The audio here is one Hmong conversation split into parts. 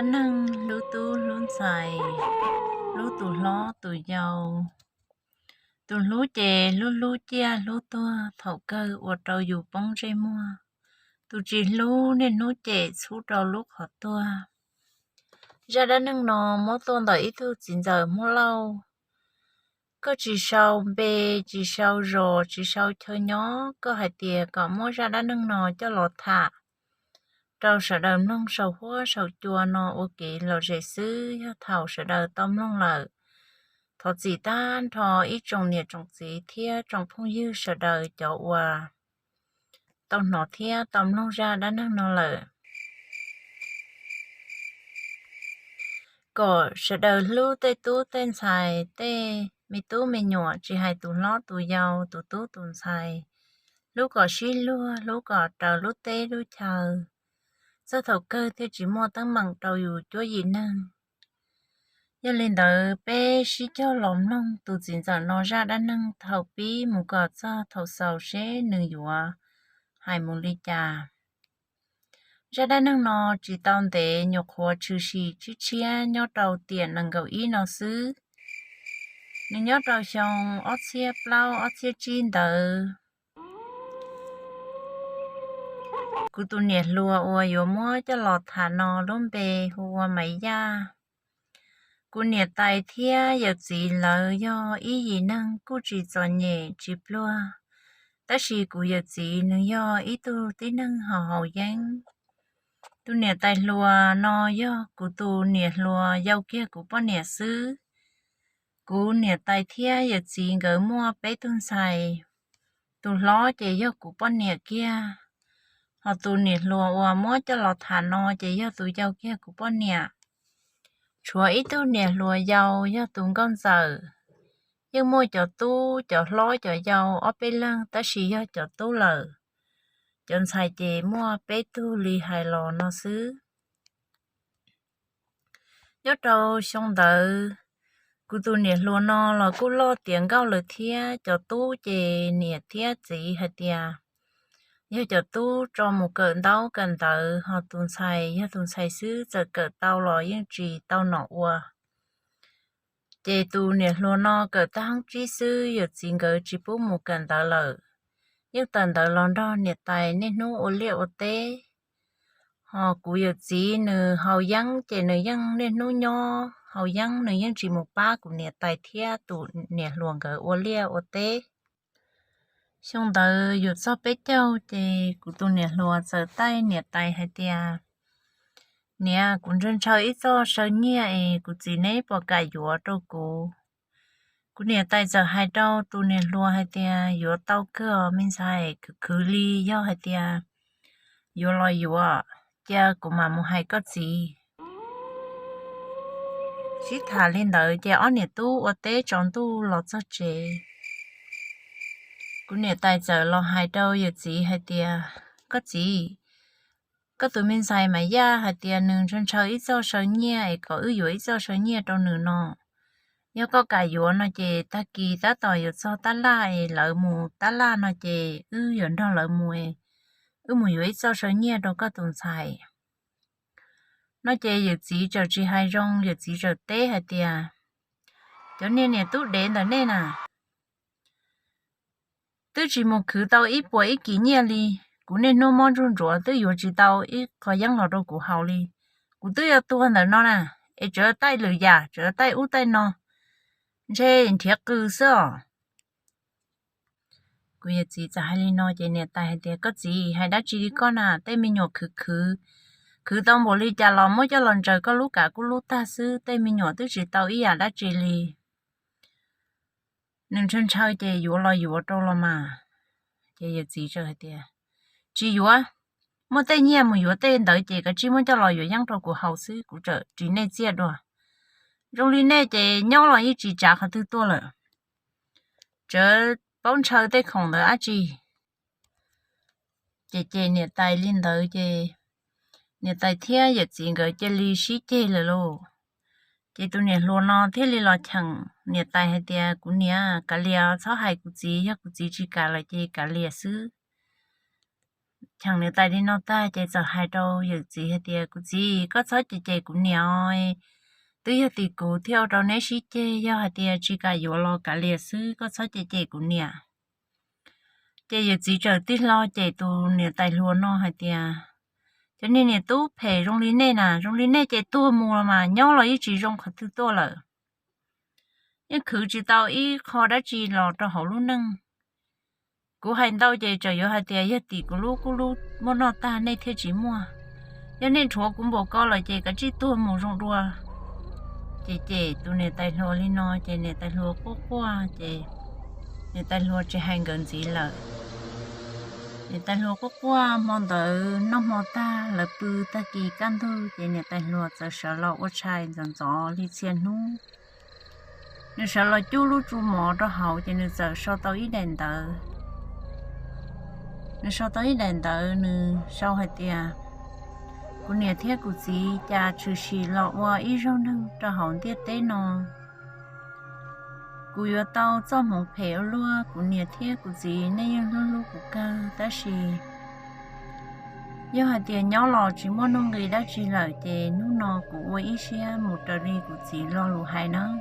Dab neeg hlub tub hlub ntxhais, hlub tus hlob tus yau. Tus hlub ces hlub hlub ciaj hlub tuag, thaum kawg ua rau yus poob ntsej muag. Tus tsis hlub niaj hnub cem txhub rau lub qhov tuag. Zaj dab neeg no muab tuaj ntawm ib tug txiv ntxawm Hmoob Lauj. Koj tsis sau npe, tsis sau zos, tsis sau chaw nyob, koj hais tias kom muab zaj dab neeg no coj los tham rau sawv daws mloog saum huab saum cua no ua kev lom zem xwb. Yog thaum sawv daws tau mloog lawm, thov txim tag nrho ib tsoom niam tsoom txiv thiab tsoom phooj ywg sawv daws cov uas tau hnov thiab tau mloog zaj dab neeg no lawm. Kom sawv daws hlub tej tub tej ntxhais, tej me tub me nyuam, tsis hais tus hlob tus yau, tus tub tus ntxhais, hlub kom sib luag, hlub kom raws lub teb lub chaw, txog thaum kawg thiaj tsis muaj teeb meem rau yus cuab yim neeg. Yog li ntawd peb sib cog los mloog tus txiv ntxawm no zaj dab neeg thaum pib mus kom txog thaum xaus seb nws yuav hais mus li cas. Zaj dab neeg no tsis tau ntev, nyuam qhuav tshwm sim tshiab tshiab nyob rau tiam nees nkaum ib no xwb. Nws nyob rau xyoo ob txhiab plaub ob txhiab tsib ntawd. Kuv tus niam hluas uas yuav muab coj los tham no lub npe hu ua Maiv Yaj. Kuv niam tais thiab yawm txiv lawv yog ib yim neeg kuj tsis txom nyem tsis pluag, tab sis kuv yawm txiv nws yog ib tug tib neeg haus haus yeeb. Tus niam tais hluas no yog kuv tus niam hluas yau kiag kuv poj niam xwb. Kuv niam tais thiab yawm txiv nkawd muaj peb tug ntxhais. Tus hlob ces yog kuv poj niam kiag, ho tus niam hluas uas muab coj los tham no ces yog tus yau kiag kuv poj niam. Tshuav ib tug niam hluas yau yog tus nkauj ntxawm. Yeej muaj cov tub cov hlob cov yau ob peb leeg, tab sis yog cov tub lawm. Cov ntxhais ces muaj peb tug li hais los no xwb. Nyob rau xyoo ntawd, kuv tus niam hluas no los kuj loj tiav nkauj lawm thiab. Cov tub ces niam thiab txiv hais tias yog cov tub tso mus kawm ntaub kawm ntawv, ho tus ntxhais yog tus ntxhais xwb txawm kawm tau los yeej tsis tau nom ua. Ces tus niam hluas no kawm tag hoob tsib xwb, yawm txiv nkawd tsis pub mus kawm ntawv lawm, yeej tawm ntawv los nrog niam tais niaj hnub ua liaj ua teb. Ho kuv yawm txiv nws haus yeeb ces nws yeej niaj hnub nyob haus yeeb, nws yeej tsis mus pab kuv niam tais thiab tus niam hluas nkawd ua liaj ua teb. Xyoo ntawd yus txog peb caug ces kuv tus niam hluas txawm taij niam tais hais tias, Niam, kuv ntshaw ntshaw ib txoj saw nyiaj es kuv txiv neb puas kam yuav rau kuv? Kuv niam tais txawm hais rau tus niam hluas hais tias, Yuav tau kawg me ntxhais, khwv khwv li, yog hais tias yuav los yuav, cia kuv mam mus hais koj txiv. Sib tham li ntawd ces ob niam tub ua teb tsaus ntuj los txog tsev. Kuv niam tais txawm los hais rau yawm txiv hais tias, Koj txiv, koj tus me ntxhais Maiv Yaj hais tias nws ntshaw ntshaw ib txoj saw nyiaj es kom wb yuav ib txoj saw nyiaj rau nws no. Yog koj kam yuav no ces tag kis tab tom yuav txog tab laj es lawv mus tab laj no ces wb yuav nrog lawv mus, wb mus yuav ib txoj saw nyiaj rau koj tus ntxhais. No ces yawm txiv txawm tsis hais zoo, yawm txiv txawm teb hais tias, Cov niag niam tub dev ntawm nej na, twb tsis mus khwv tau ib puas ib kis nyiaj li. Kuv niaj hnub mob ntsuj ntsuav twb yuav tsis tau ib qho yeeb los rau kuv haus li. Kuv twb yuav tuag ntawm no na, es tseem taij lwm yam, tseem taij ub taij no, ntshe nrhiav qw xwb os. Kuv yawm txiv txawm hais li no ces niam tais hais tias, Koj txiv, hais dab tsi li koj na, tej me nyuam khwv khwv, khwv tau npaum li cas los muab coj los ntsaws koj lub kav kuj lub tag xwb, tej me nyuam twb tsis tau ib yam dab tsi li. Nws ntshaw ntshaw ces yuav los yuav rau los mas. Ces yawm txiv txawm hais tias, Tsis yuav, muaj tej nyiaj mus yuav tej ntawd ces kav tsij muab coj los yuav yeeb rau kuv haus xwb, kuv txawm ris nej txiaj dua. Zoo li nej ces nyob los yeej tsis tsav qhov twg tuaj lawm, tseem paub ntshaw tej khoom ntawd dab tsi. Ces ces niam tais li ntawd ces niam tais thiab yawm txiv nkawd cia li sib ceg lawm lauj. Ces tus niam hluas no thiaj li los cheem niam tais hais tias, Kuv niam, kav liam, txhob hais kuv txiv, yog kuv txiv tsis kam lawm ces kav liam xwb. cheem niam tais li no tag ces txawm hais rau yawm txiv hais tias, Kuv txiv, koj txhob cem cem kuv niam os. Twb yog tim kuv thiaj ua rau neb sib ceg, yog hais tias tsis kam yuav los kav liam xwb, koj txhob cem cem kuv niam. Ces yawm txiv txawm tig hlo cem tus niam tais hluas no hais tias, Cov niag niam tub phem zoo li nej na, zoo li nej ces tuag mus los mas, nyob los yeej tsis zoo qhov twg tuaj lawm. Yeej khwv tsis tau ib qho dab tsi los rau hauv lub neej. Kuv hais ntau ces txawm yuav hais tias yog tim kuv lub kub lub muaj noj tag nej thiaj tsis muaj. Yog nej nrhuav kuv npaum ko lawm ces kav tsij tuag mus zoo dua. Ces cem tus niam tais hluas li no ces niam tais hluas quaj quaj ces niam tais hluas tsis hais nkawd ntxiv lawm. Niam tais hluas quaj quaj hmo ntawd noj hmo tag lawv pw tag kis kaj ntug ces niam tais hluas txawm sawv los ua tshais ntxov ntxov li txhia hnub. Nws sawv los cub lub tsu mov rau hauv ces nws txawm sau tau ib daim ntawv. Nws sau tau ib daim ntawv, nws sau hais tias, Kuv niam thiab kuv txiv, cas tshwm sim los ua ib zaug neeg rau hauv ntiaj teb no. Kuv yuav tau txoj hmoov phem ua luaj, kuv niam thiab kuv txiv nej yeej hlub hlub kuv kawg, tab sis yog hais tias nyob los tsis muaj nuj nqis dab tsi lawm ces hnub no kuv ua ib siab mus raws li kuv txiv lo lus hais nawb.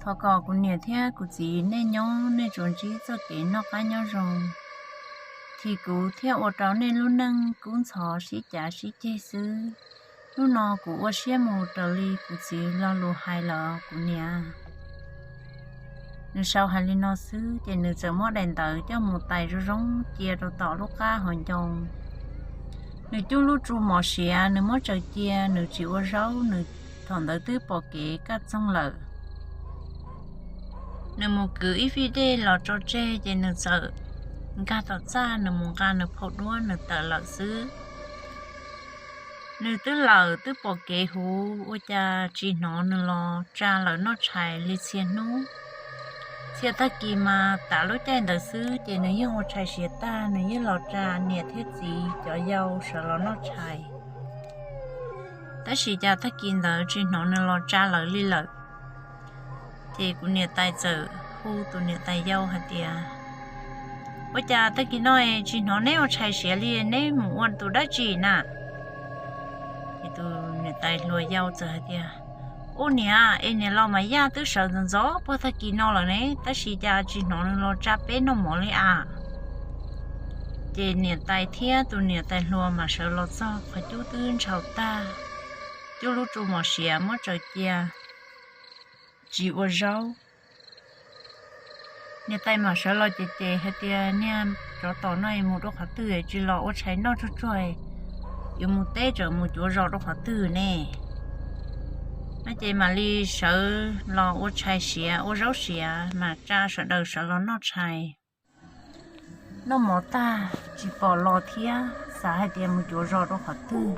Thov kom kuv niam thiab kuv txiv nej nyob nej tsuas ntsib txoj kev noj qab nyob zoo, thiab kuv thiaj ua rau nej lub neej kub ntxhov sib cav sib ceg xwb. Hnub no kuv ua siab mus raws li kuv txiv lo lus hais lawm kuv niam. Nws sau hais li no xwb ces nws txawm muab daim ntawv coj mus tais zoo zoo cia rau tom lub qab hauv ncoo. Nws cub lub tsu mov siav, nws muab tsaws cia, nws tsis ua zaub, nws thaum ntawd twb pom kev kaj txoog lawm. Nws mus kwv ib fij dej los tso tseg ces nws txawm nkag tom txaj, nws mus nqa nws phau duab, nws tawm lawm xwb. Nws twb lawm twb pom kev huv, ua cas tsis hnov nws los tsa lawm noj tshais li txhia hnub. Txhia tag kis mas tas lub caij ntawd xwb ces nws yeej ua tshais siav tag, nws yeej los tsa niam thiab txiv cov yau sawv los noj tshais. Tab sis cas tag kis ntawd tsis hnov nws los tsa lawm li lawm. Ces kuv niam tais txawm hu tus niam tais yau hais tias, Ua cas tag kis no es tsis hnov neb ua tshais siav li, neb mus ua tus dab tsi na? Ces tus niam tais hluas yau txawm hais tias, Ub niam, es niam laus Mas Yaj twb sawv ntxov ntxov puag tag kis no lawm ne, tab sis cas tsis hnov nws los tsa peb noj mov li as? Ces niam tais thiab tus niam tais hluas mas sawv los txog qhov cub twb ntshaus tag, cub lub tsu mos siav muab tsaws cia, tsis ua zaub. Niam tais mas sawv los ces ces hais tias, Niag tsov tom no mus rau qhov twg tsis los ua tshais noj tsuag tsuag, yuav mus teb tseem mus cuav zos rau qhov twg ne? No ces mam li sawv los ua tshais siav ua zaub siav mas tsa sawv daws sawv los noj tshais. Noj mov tag tsis pom los thiab, xav hais tias mus cuav zos rau qhov twg.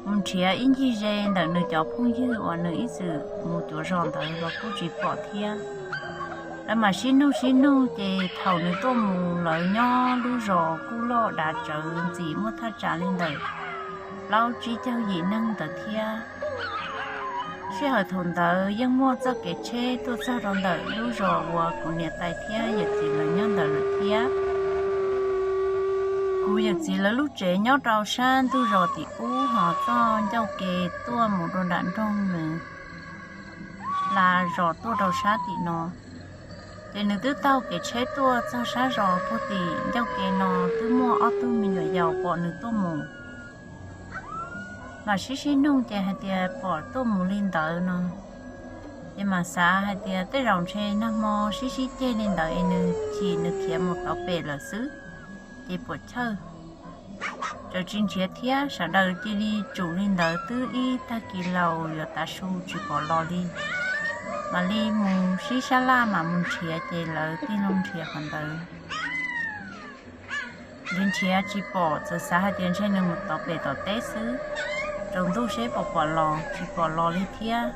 Mus nrhiav ib ncig ze ntawm nws cov phooj ywg uas nws ib txwm mus cuav zos ntawd los kuj tsis pom thiab. Lawv mam sib nug sib nug ces thaum nws tuaj mus lawv nyob lub zos kuj loj dav tsawv ntxim muaj thaj tsam li ntawm plaub tsib caug yim neeg ntawd thiab. Sij hawm thaum ntawd yeej muaj txoj kev tsheb tuaj txog rau ntawm lub zos uas kuv niam tais thiab yawm txiv lawv nyob ntawd lawm thiab. Kuv yawm txiv lawv lub tsev nyob rau sab ntug zos tim ub, hos txoj ncauj ke tuaj mus rau nram nroog nws hla zos tuaj rau sab tim no. Ces nws twb taug kev tsheb tuaj txog sab zos puag tim ncauj ke no twb muaj ob tug me nyuam yaus pom nws tuaj mus. Mas sib sib nug ces hais tias pom tuaj mus li ntawd no. Ces mas xav hais tias tej zaum ntshe nag hmo sib sib ceg li ntawd es nws chim nws khiav mus tau pem lawm xwb, ces puam chawj. Txawm tsis nrhiav thiab, sawv daws cia li tsum li ntawd twb ib tag kis laus yuav tav su tsis pom los li. Mam li mus sib sab laj mam mus nrhiav ces lawv tig loo nrhiav qhov ntawd. Nrhiav nrhiav tsis pom, txawm xav hais tias ntshe nws mus tom pem tom teb xwb, tsaus ntuj seb puas pom los, tsis pom los li thiab.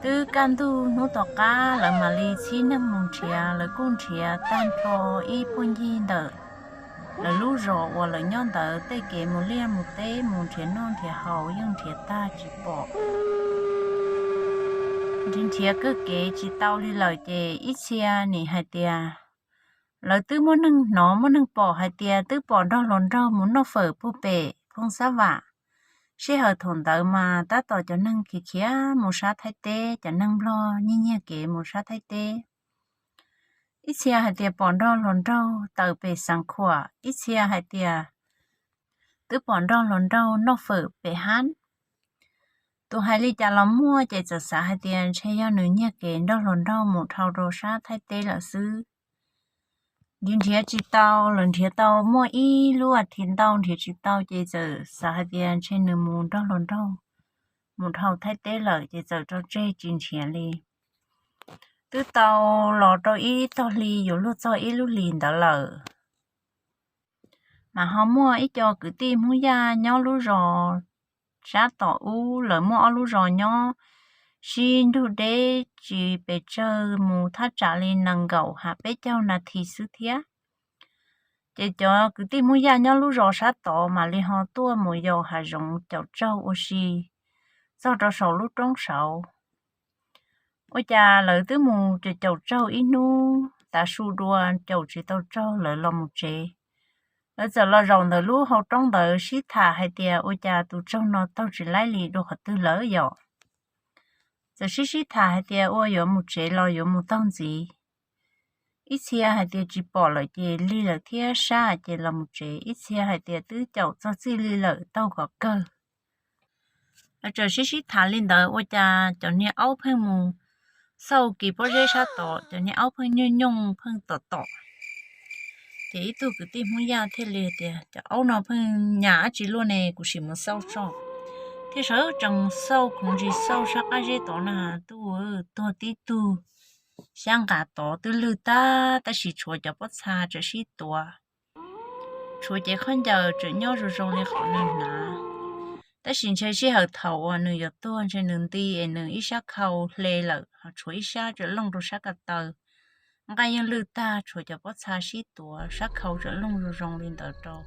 Twb kaj ntug hnub tom qab lawv mam li txhib neeg mus nrhiav, lawv kuj nrhiav tag nrho ib puag ncig ntawm lawv lub zos uas lawv nyob ntawd tej kev mus liaj mus teb mus nrhiav noj nrhiav haus yeej nrhiav tag tsis pom. Nrhiav nrhiav kawg kev tsis tau li lawm ces ib txhia nim hais tias Lawv twb muaj neeg hnov muaj neeg pom hais tias twb pom nrog hluas nraug mus noj fawm puag pem Phooj Xab Vam. Sij hawm thaum ntawd mas tab tom cov neeg khiav khiav mus sab Thaib teb, cov neeg Nplog nyiag nyiag kev mus sab Thaib teb. Ib txhia hais tias pom nrog hluas nraug tawm pem Xeev Khuam, ib txhia hais tias twb pom nrog hluas nraug noj fawm pem Hab. Tus hais li cas los muaj, ces txawm xav hais tias ntshe yog nws nyiag kev nrog hluas nraug mus dhau rau sab Thaib teb lawm xwb. Nrhiav nrhiav tsis tau, lawv nrhiav tau muaj ib lub as thiv ntau nrhiav tsis tau, ces txawm xav hais tias ntshe nws mus nrog hluas nraug mus dhau Thaib teb lawm, ces txawm tso tseg tsis nrhiav li. Twb tau los rau ib tog hli yuav luag txog ib lub hlis ntawd lawm, mas ho muaj ib co kwv tij Hmoob Yaj nyob lub zos sab tom ub, lawv muaj ob lub zos nyob sib nrug deb tsis pes tsawg, mus thaj tsam li nees nkaum ham peb caug nas this xwb thiab. Ces cov kwv tij Hmoob Yaj nyob lub zos sab tod mam li ho tuaj mus yos hav zoov caum tsaug ua si txog rau saum lub roob saud. Ua cas lawv twb mus caum caum tsaug ib hnub tav su dua, caum tsis tau tsaug lawv los mus tsev. Lawv txawm los zaum ntawm lub hau roob ntawd sib tham hais tias ua cas tus tsaug no taug tsis laib li dua qhov twg lawm yom. Txawm sib sib tham hais tias ua yuav mus tsev los yuav mus taug ntxiv. Ib txhia hais tias tsis pom lawm ces lig lawm thiab sab ces los mus tsev, ib txhia hais tias twb caum txog txij li lawm taug kom kawg. Lawv txawm sib sib tham li ntawd ua cas cov niag aub pheej mus xauj kis pob zeb sab tod, cov niag aub pheej nyooj nyooj pheej tom tom. Ces ib tug kwv tij Hmoob Yaj thiaj li tias cov aub no pheej nyas dab tsi luaj ne, kuv sim mus xauj tso. Thiaj sawv tsees xauj khoov ntsis xauj sab qab zeb tod na, tuag tib tug xyab nqas tod twb lwj tag, tab sis tshuav cov pob txha tseem sib tuav, tshuav cev khaub ncaws tseem nyob zoo zoo li qhov nws hnav. Tab sis ntshe sij hawm thaum uas nws yuav tuag ntshe nws nti es nws ib sab khau hle lawm, ho tshuav ib sab tseem looj rau sab ko taw. Nqaij yeej lwj tag, tshuav cov pob txha sib tuav, sab khau tseem looj zoo zoo li ntawd rau.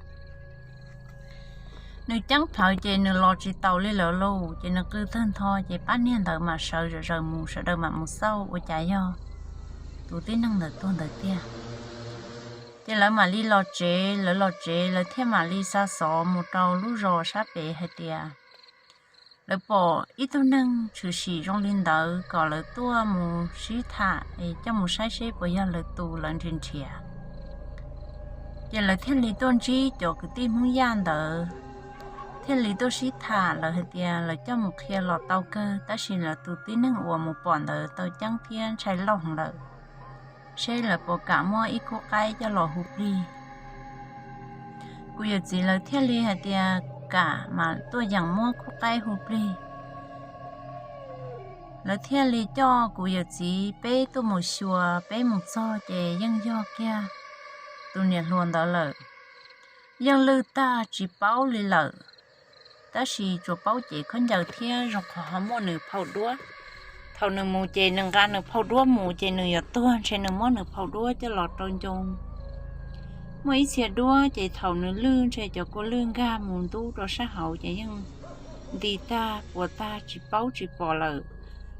Nws ceeb plhawv ces nws los tsis taus li lawm lauj, ces nws qw tawg ntho ces pab niag ntawd mam sawv zom zaws mus, sawv daws mam mus xauj ua cas yog tus tib neeg ntawd tuag ntawd tiag. Ces lawv mam li los tsev, lawv los tsev lawv thiaj mam li xa xov mus rau lub zos sab pem hais tias lawv pom ib tug neeg tshwm sim zoo li ntawd kom lawv tuaj mus sib tham es coj mus saib seb puas yog lawv tus, lawv nrhiav nrhiav. Ces lawv thiaj li tuaj ntsib cov kwv tij Hmoob Yaj ntawd, thiaj li tuaj sib tham, lawv hais tias lawv coj mus qhia los tau kawg, tab sis lawv tus tib neeg uas mus pom ntawd tau ceeb thiab ntshai loj heev lawm, seb lawv puas kam muab ib khub qaib coj los hu plig. Kuv yawm txiv lawv thiaj li hais tias kam, mas tuaj yeem muab khub qaib hu plig. Lawv thiaj li coj kuv yawm txiv peb tuaj mus xyuas, peb mus txog ces yeej yog kiag tus niam hluas ntawd lawm. Yeej lwj tag tsis paub li lawm, tab sis tsuas paub cev khaub ncaws thiab zoo qhov ho muaj nws phau duab. Thaum nws mus ces nws nqa nws phau duab mus, ces nws yuav tuag ntshe nws muab nws phau duab coj los rau ncoo. Muaj ib txhia duab ces thaum nws lwj ntshe cov kua lwj nkag mus ntub rau sab hauv ces yeej nti tag puas tag tsis paub tsis pom lawm.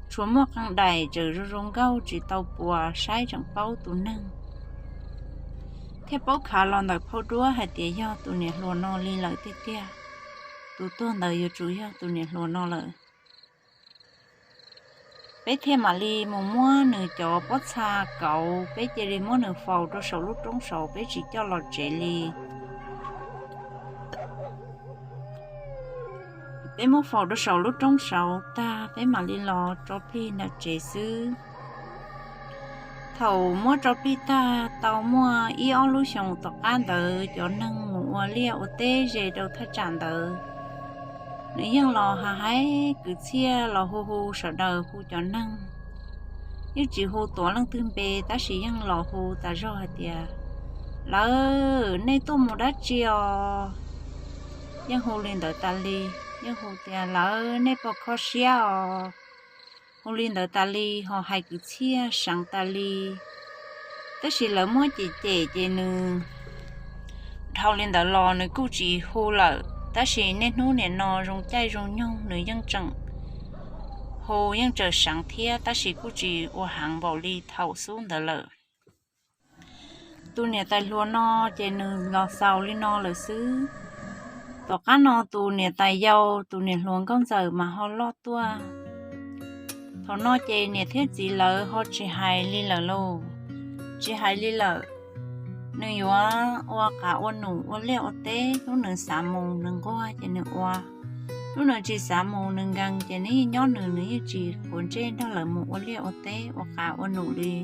Tshuav muaj qee daim tseem zoo zoo nkauj tsis tau puas saib tseem paub tus neeg, thiaj paub khav los ntawm phau duab hais tias yog tus niam hluas no li lawm tiag tiag. Tus tuag ntawd yuav tsum yog tus niam hluas no lawm. Peb thiaj mam li mus muab nws cov pob txha kauv, peb cia li muab nws faus rau saum lub roob saud, peb tsis coj los tsev li. Peb muab faus rau saum lub roob saud tag, peb mam li los tso plig nram tsev xwb. Thaum muab tso plig tag tau muaj ib ob lub xyoos tom qab ntawd, cov neeg mus ua liaj ua teb ze rau thaj tsam ntawd, nws yeej los ha hais kwv txhiaj los hu hu sawv daws, hu cov neeg. Yeej tsis hu tuav leej twg npe, tab sis yeej los hu tas zog hais tias, lawv, nej tuaj mus dab tsi os? Yeej hu li ntawd tas li. Yeej hu tias, lawv, nej puas kho siab os? Hu li ntawd tas li, ho hais kwv txhiaj seev tas li. Tab sis lawv muab cem cem ces nws dhau li ntawd los nws kuj tsis hu lawm, tab sis niaj hnub nim no zoo caij zoo nyoog nws yeej tseem hu yeej tseem seev thiab, tab sis kuj tsis ua heev npaum li thaum xub ntawd lawm. Tus niam tais hluas no ces nws los xaus li no lawm xwb. Tom qab no tus niam tais yau, tus niam hluas nkauj ntxawm mas ho loj tuaj. Thaum no ces niam thiab txiv lawv ho tsis hais li lawm lauj, tsis hais li lawm. Nws yuav ua qav ua num ua liaj ua teb, hnub nws xav mus nws nquag ces nws ua, hnub nws tsis xav mus nws nkees ces nws yeej nyob nws, nws yeej tsis quav ntsej nrog lawv mus ua liaj ua teb ua qav ua num li.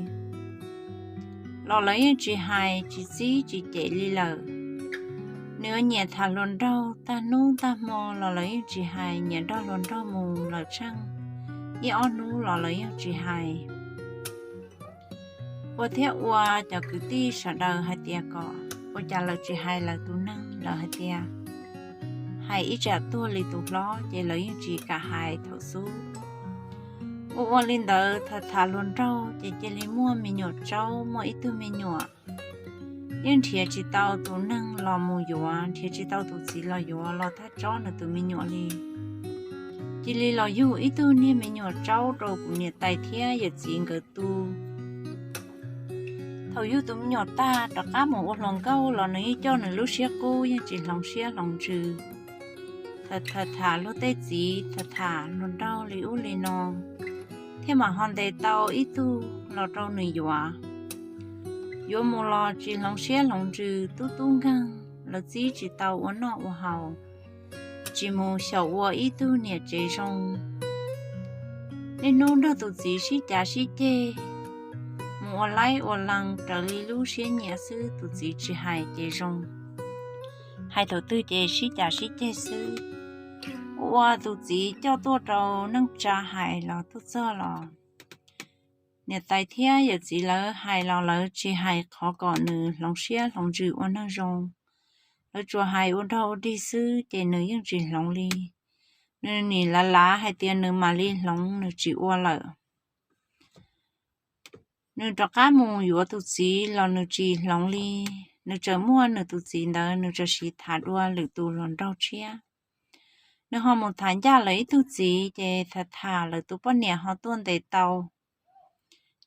Los lawv yeej tsis hais tsis txib tsis cem li lawm. Nws yuav nyiam tham hluas nraug tag hnub tag hmo los lawv yeej tsis hais, nyiam nrog hluas nraug mus lawm tsheej ib ob hnub los lawv yeej tsis hais. Ua thiab ua cov kwv tij sawv daws hais tias kom ua cas lawv tsis hais lawv tus neeg, lawv hais tias hais ib tsam tuag li tus hlob ces lawv yeej tsis kam hais thaum xub. Ua ua li ntawd tham tham hluas nraug ces cia li muaj me nyuam tsaub, muaj ib tug me nyuam. Yeej nrhiav tsis tau tus neeg los mus yuav, nrhiav tsis tau tus txiv los yuav los thaj tsob nws tus me nyuam li. Cia li los yug ib tug niag me nyuam tsaub rau kuv niam tais thiab yawm txiv nkawd tu. Thaum yug tus me nyuam tag rov qab mus ua hluas nkauj los nws yeej coj nws lub siab qub, yeej tsis hloov siab hloov ntsws. Tham tham tham luag tej txiv, tham tham hluas nraug li ub li no, thiaj mam ho ntes tau ib tug los rau nws yuav. Yuav mus los tsis hloov siab hloov ntsws, tub tub nkeeg, lawv txib tsis tau ua noj ua haus, tsis mus xyaum ua ib tug niam tsev zoo. Niaj hnub nrog tus txiv sib cav sib ceg, mus ua laib ua lees raws li lub siab nyiam xwb, tus txiv tsis hais ces zoo, hais thaum twg ces sib cav sib ceg xwb. Ua ua tus txiv coj tuaj rau neej tsa hais los tuaj txog los niam tais thiab yawm txiv lawv hais los lawv tsis hais qhov kom nws hloov siab hloov ntsws ua neeg zoo. Lawv tsuas hais ua nrog ua dig xwb ces nws yeej tsis hloov li. Nws nim lav lav hais tias nws mam li hloov, nws tsis ua lawm. Nws rov qab mus yuav tus txiv los nws tsis hloov li. Nws tseem muaj nws tus txiv ntawd, nws tseem sim tham dua lwm tus hluas nraug tshiab. Nws ho mus tham ncaj lawv ib tug txiv ces tham tham lawv tus poj niam ho tuaj ntes tau.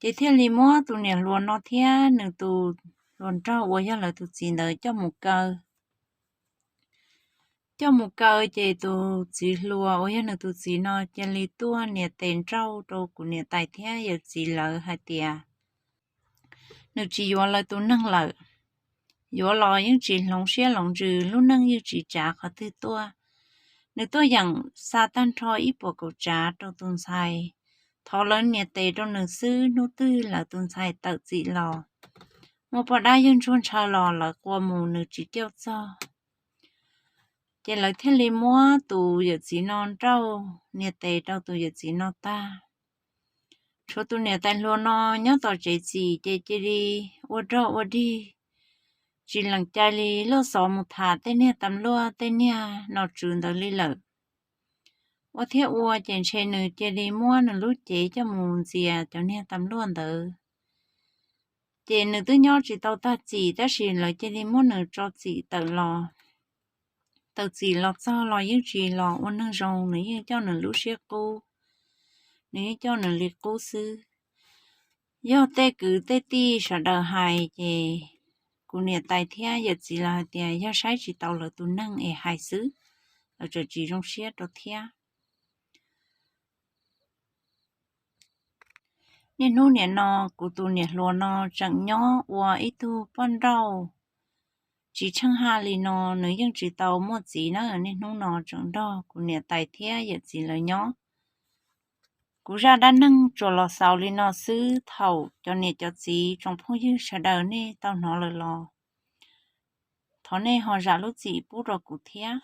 Ces thiaj li muab tus niam hluas no thiab nws tus hluas nraug uas yog lawv tus txiv ntawd coj mus kaw. Coj mus kaw ces tus txiv hluas uas yog nws tus txiv no cia li tuaj nias tes nrauj rau kuv niam tais thiab yawm txiv lawv hais tias nws tsis yuav lawv tus neeg lawm. Yuav los yeej tsis hloov siab hloov ntsws, lub neej yeej tsis tsav qhov twg tuaj. Nws tuaj yeem xa tag nrho ib puas kaum tsav rau tus ntxhais. Thov lawv nias tes rau nws xwb, hnub twg lawv tus ntxhais tawm txim los, muaj poj dab yawg ntsuag ntshaw los lawv qua mus nws tsis coj txog. Ces lawv thiaj li muab tus yawm txiv no nrauj nias tes rau tus yawm txiv no tag. Tshuav tus niam tais hluas no nyob tom tsev txim ces cia li ua rog ua dig, tsis lees cai li, luag xov mus tham tej niag tas luaj tej niag nom tswv ntawd li lawm. Ua thiab ua ces ntshe nws cia li muab nws lub cev coj mus ntxias cov niag tas luaj ntawd. Ces nws twb nyob tsis tau tag txim tab sis lawv cia li muab nws tso txim tawm los. Tawm txim los txog los yeej tsis los ua neeg zoo, nws yeej coj nws lub siab qub, nws yeej coj nws li qub xwb. Yog tej kwv tej tij sawv daws hais ces kuv niam tais thiab yawm txiv lawv hais tias yog saib tsis tau lawv tus neeg es hais xwb, lawv tseem tsis zoo siab rau thiab. Niaj hnub nim no kuv tus niam hluas no tseem nyob ua ib tug poj nrauj tsis tsheej haj li no, nws yeej tsis tau muaj txiv na, niaj hnub no tseem nrog kuv niam tais thiab yawm txiv lawv nyob. Kuv zaj dab neeg tsuas los xaus li no xwb, thaum cov niam cov txiv tsoom phooj ywg sawv daws nej tau hnov lawm los thov nej ho zam lub txim pub rau kuv thiab.